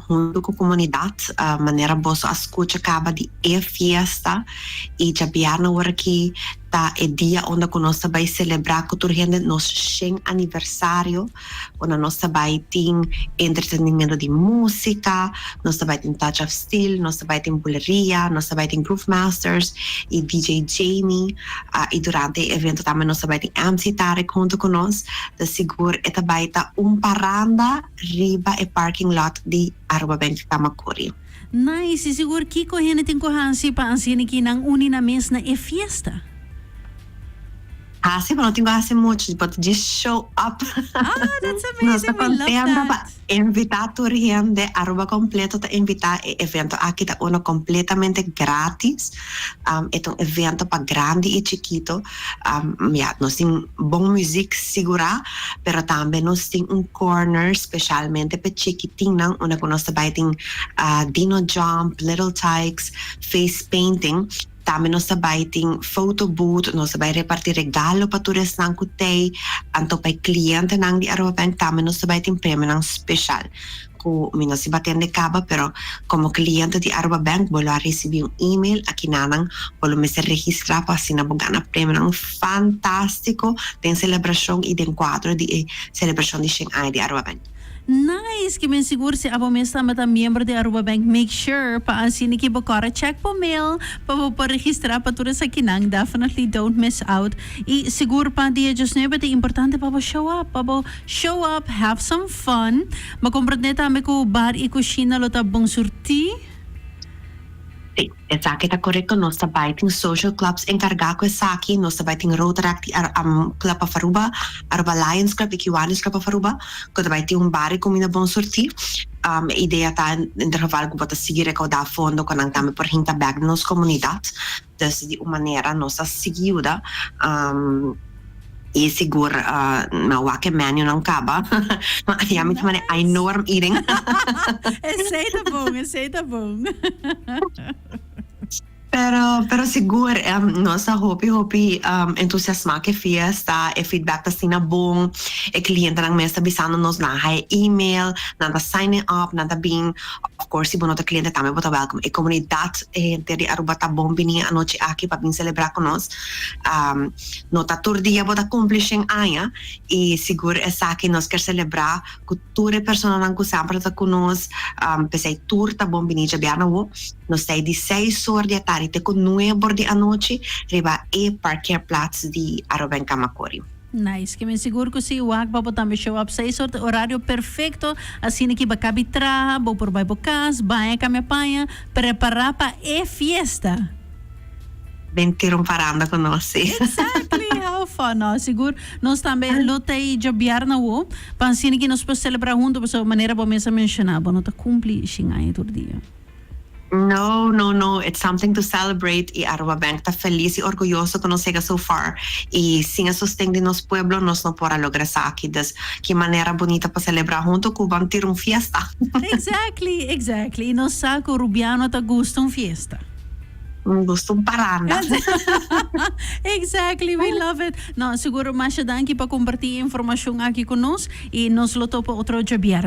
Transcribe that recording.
hunto cu comunidad, manera boso a scucha caba di e fiesta y djabièrnè awor aki ta e dia unda cu nos ta bay celebra cu tur hende nos 100 aniversario, unda nos ta bay tin entretenimiento di musica, nos ta bay tin Touch of Steel, nos ta bay tin buleria, nos ta bay tin Groove Masters y DJ Jamie, y durante e evento tambe nos ta bay tin MC Tarek hunto cu nos. Ta sigur e ta bay ta un paranda riba e parking lot di Aruba Bank Camacuri. Nice, y sigur kico hende tin cu haci pa asina ki nan uni nan mes na e fiesta? Haci, pero no tin cu haci mucho, but just show up. Ah, that's amazing, we love Nos ta contento that. pa invita tur hende. Aruba completo ta invita. E evento aki ta uno completamente gratis. E ta un evento pa grandi y chikito. Ya, nos tin bon muziek sigura, pero tambe nos tin un corner specialmente pa chikitinnan, unda cu nos ta bay tin Dino Jump, Little Tikes, face painting. Tambe nos ta bay tin photo booth, nos ta bay reparti regalo pa tur esnan cu tey, anto pa e clientenan di Aruba Bank tambe nos ta bay tin premionan special cu mi no si batende caba, pero como cliente di Aruba Bank bo lo a ricibi un email akinanan bo lo mester registra pa asina bo gana premionan fantastico den celebracion y den cuadro di e celebracion di 100 aña di Aruba Bank. Nice! Ke men sigur si abo mes tambe ta miembro di Aruba Bank, make sure pa asina ki bo kòrda check bo mail pa bo por registrá pa tur esakinan. Definitely don't miss out. I sigur pa dia 19 ta importante pa bo show up, pa bo show up, have some fun. Bo komprendé tambe ku bar i kushina lo ta bon surtí. Sí, esaki ta korekto. Nos ta bai tin social clubs enkargá ku esaki. Nos ta bai tin Rotaract di Club of Aruba, Aruba Lions Club i Kiwanis Club of Aruba, ku ta bai tin un bar i kuminda bon surtí. E idea ta in der geval ku bo ta sigui rekoudá fondo ku nan tambe por hinta bèk den nos komunidat. Dus di un manera nos ta sigui yuda. I sigur mi a wak e menu nan kaba. Ya mi ta manera, I know what I'm eating. Esei ta bon, esei ta bon. Pero, pero sigur nos ta hopi hopi entusiasmá ku e fiesta, e feedback ta asina bon, e klientenan mes ta bisando nos nan haña email, nan ta signing up, nan ta bin. Of course si bo no ta kliente tambe bo ta welcome. E komunidat henter di Aruba ta bon bini e anochi aki pa bin selebrá ku nos. No ta tur dia bo ta cumpli 100 aña y sigur esaki nos kier celebra cu tur e personanan cu semper ta cu nos. P'esey tur ta bon bini djabièrnè awo. Nos ta di 6 or di atardi te cu 9 or di anochi riba e parkeerplaats di Aruba Bank Camacuri. Nice. Ke men sigur ku si wak pa bo tambe show up 6 or ta horario perfecto. Asina ki bo kabi traha, bo por bai bo kas, baña, kambia paña, prepara pa e fiesta. Bin tira un paranda cu nos, si. Exactly, how fun. No, sigur nos tambe lo ta djabièrnè awo pa asina ki nos por celebra hunto, pasobra manera bo mes a menciona, bo no ta cumpli 100 aña tur dia. No, no, no. It's something to celebrate y Aruba Bank ta feliz y orguyoso cu nos yega so far. Y sin e sosten di nos pueblo, nos no por a logra esaki. Dus, ki manera bunita pa celebra hunto cu ban tira un fiesta. Exactly. Y nos sa cu Rubiano ta gusta un fiesta. Gusta un paranda. Exactly, we love it. No, sigur, masha danki pa comparti informacion aki cu nos y nos lo topa otro djabièrnè.